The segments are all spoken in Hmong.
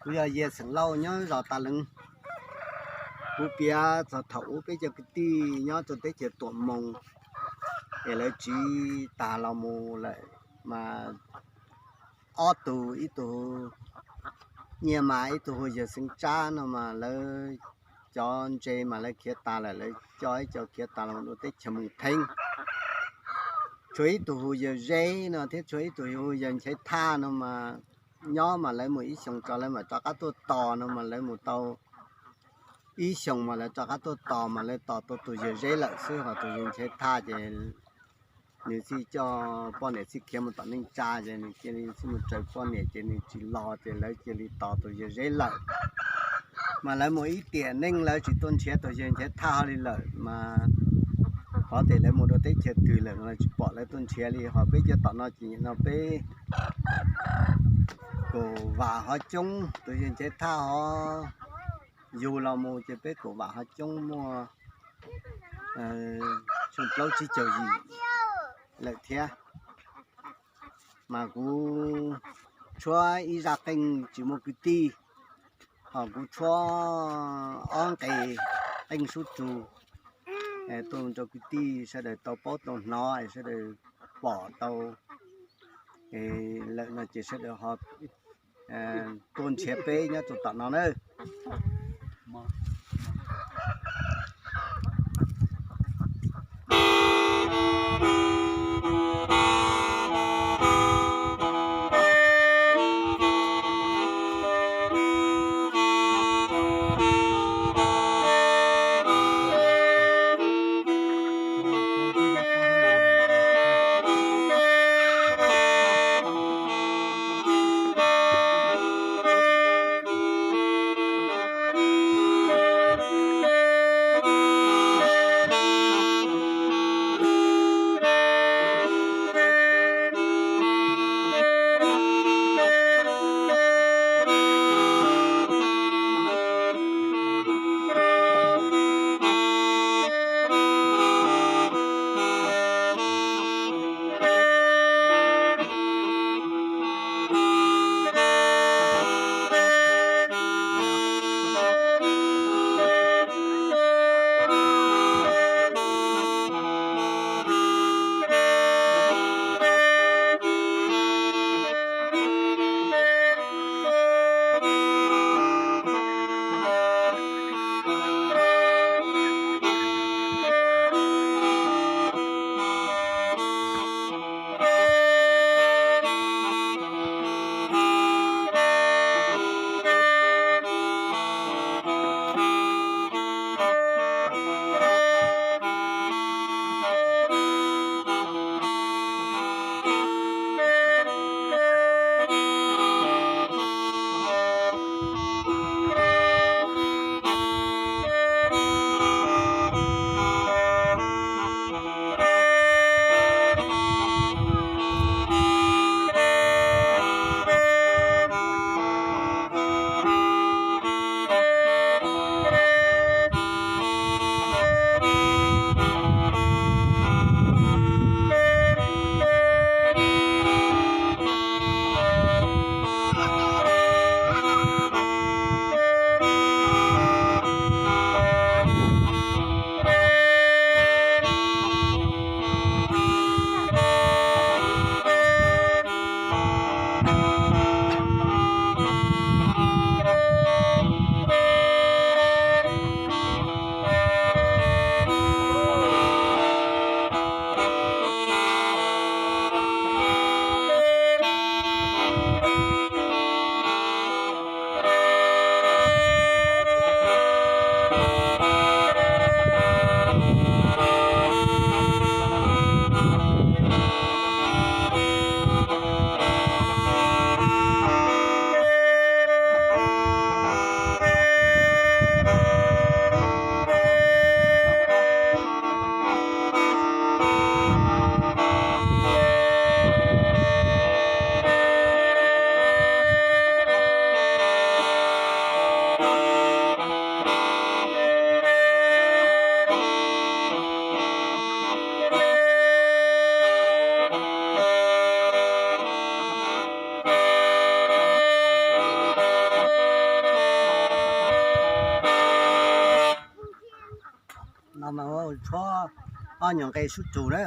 Kuv yog Yias xeem Lauj nyob zos Tas Lees. Kuv piav txog thaum ub peb cov kwv tij nyob rau teb chaws Tuam Moos, es lawv tsiv tag los mus lawm mas ob tug, ib tug Nyiaj Mas, ib tug hu yawg Xeev Tsab no mas lawv cov ntse mas lawv khiav tas lawm, lawv coj ib co khiav tas los mus rau teb chaws Moos Theeb. Tshuav ib tug hu yawg Zeb no thiab tshuav ib tug hu yawg Nchaiv Thaj no mas nyob mas lawv mus ib xyoos tso lawv mam rov qab tuaj tos no mas lawv mus tau ib xyoos mas lawv rov qab tuaj tos mas lawv tos tau tus yawg Zeb lawm xwb, ho tus yawg Nchaiv Thaj ces nws thiaj coj poj niam thiaj khiav mus tom neej tsa ces nws cia li thiaj mus raws poj niam ces nws tsis los ces lawv cia li tos tus yawg Zeb lawm. Mas lawv mus ib tiam neej lawv tsis tuaj nrhiav tus yawg Nchaiv Thaj hlo li lawm mas, qhov tias lawv mus rau teb chaws twg lawm no lawv tsis pom lawv tuaj nrhiav li. Ho peb cov tom no ces nim no peb kaum vam hov coob, tus yawg Nchaiv Thaj ho yug los mus ces peb kaum vam hov coob, muaj xyoo plaub tsib caug yim lawm thiab. Mas kuv tshuab ib zaj qeej tsis muaj kwv tij, ho kuv tshuab ob nqe qeej sub rug tuaj rau kwv tij sawv daws tau paub tau hnov es sawv daws pom tau lawm no ces sawv daws ho tuaj nrhiav peb nyob rau tom no na. tshuab ob nyuag nqe sub tsu na.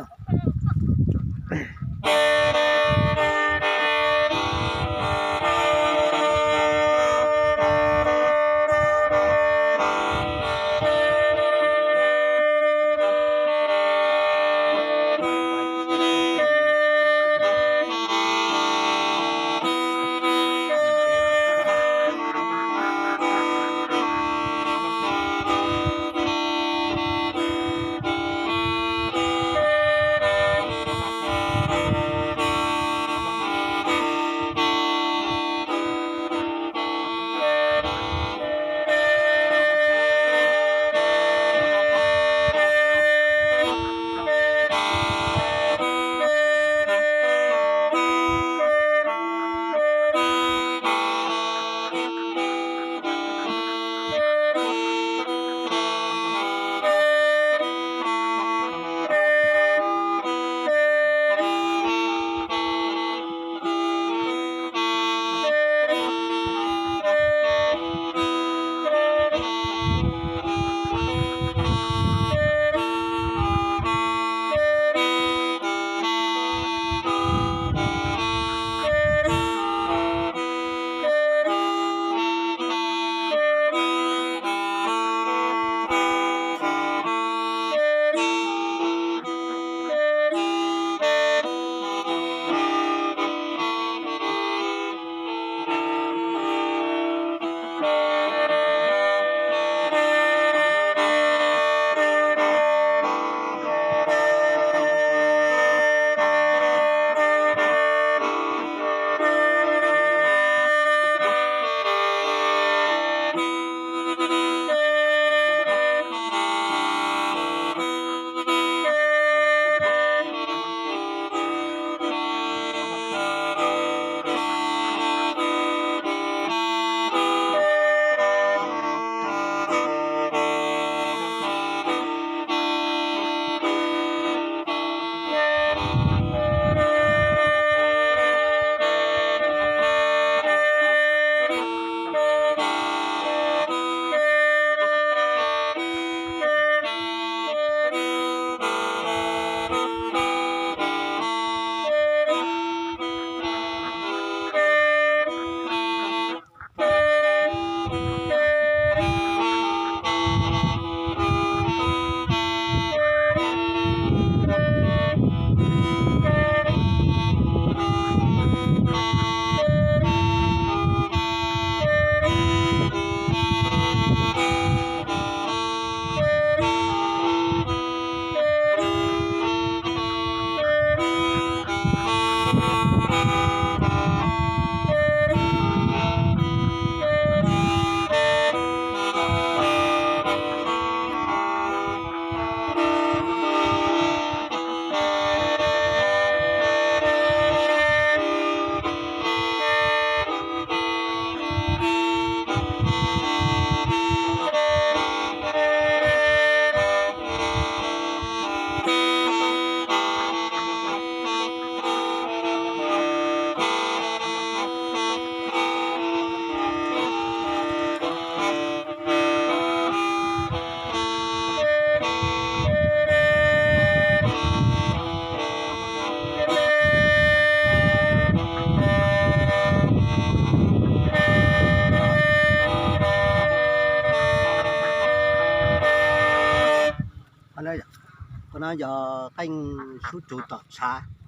Qhov no yog qeej sub tsu tom tshav.